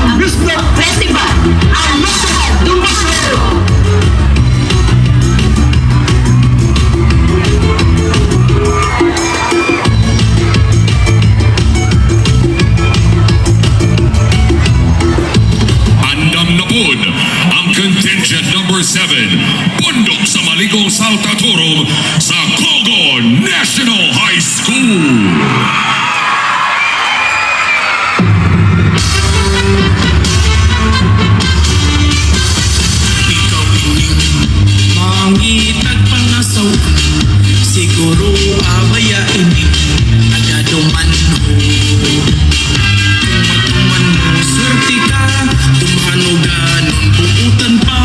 Ang Bisdak Festival, ang National Dumaguete. Andam na pod ang contingent number 7, Bundok sa Maligong Saltatorum sa Cogon National High School. Ikaw ining mangitag pangasaw. Siguro abaya ini tagaduman ho. Kung matuman mo, swerte ka. Dumhano ganon buutan pa.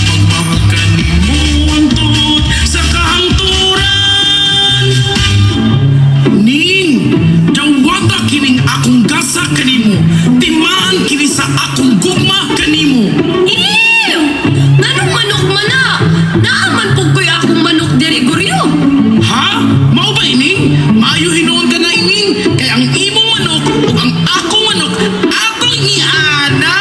Magmahal ka nimo ang tuot sa kahangturan. Ning, dawata kining akong gasa kanimo. Timaan kini sa akong gugma kanimo. Ew! Nganong manok man na? Naaman pug ko'y akong manok diri, Guryo. Ha? Mao ba ining? Maayo hinuon ka na ining. Kay ang imong manok ug ang akong manok atong iana.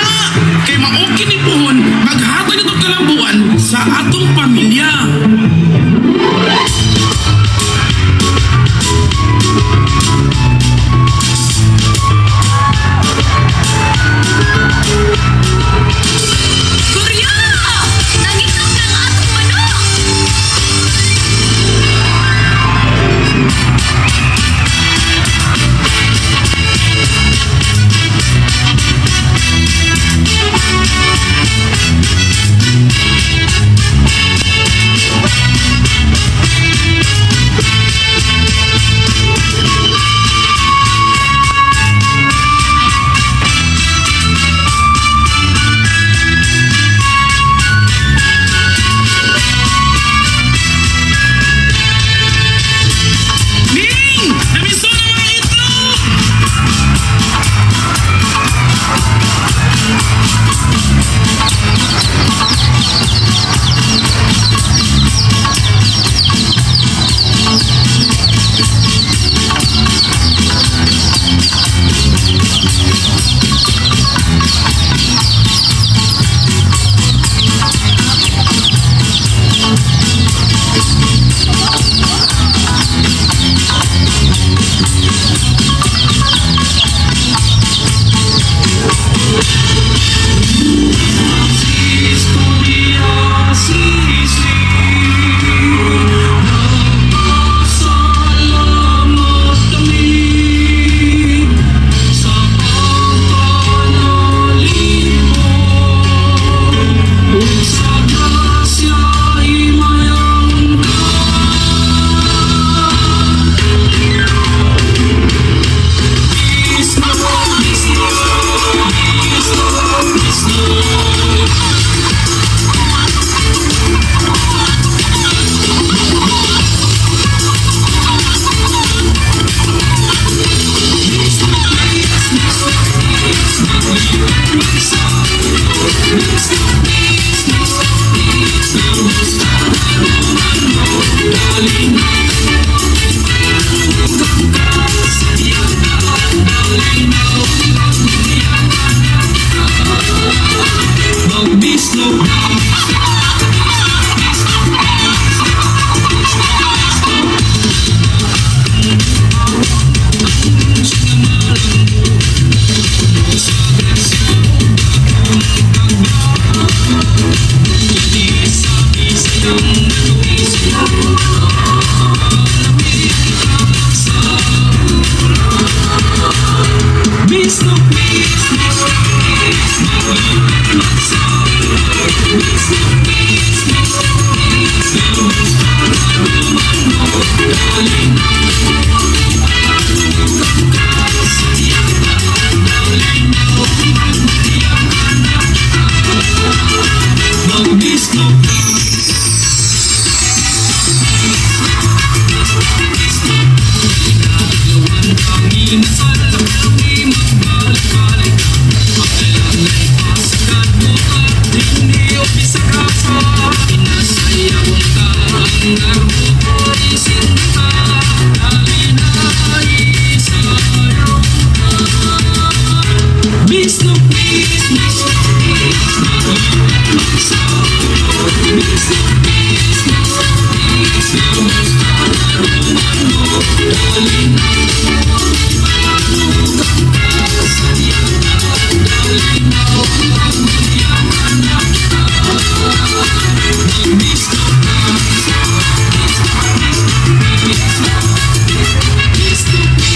Kay mao kini puhon maghatag nito kalambuan sa atong pamilya. Guryo! Nangitlog ng atong manok! Ning! Namiso na mga itlog!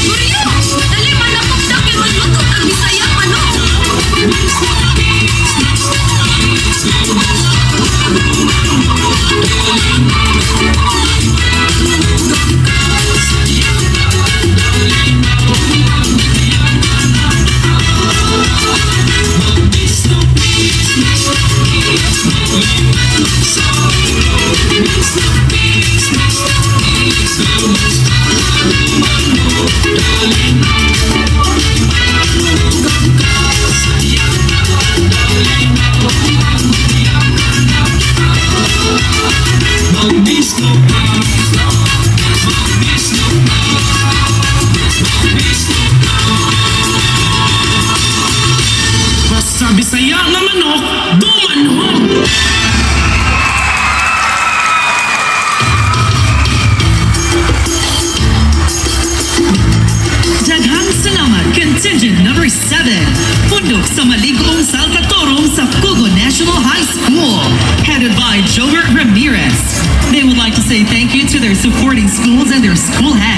Guryo! Dali man ako kay magluto ang Bisaya manok. Basta Bisaya nga manok, dumanhog! Daghang salamat, contingent number 7, Pundok sa Maligong Salcatorum sa Kugo National High School, headed by Jobert Ramirez. They would like to say thank you to their supporting schools and their school heads.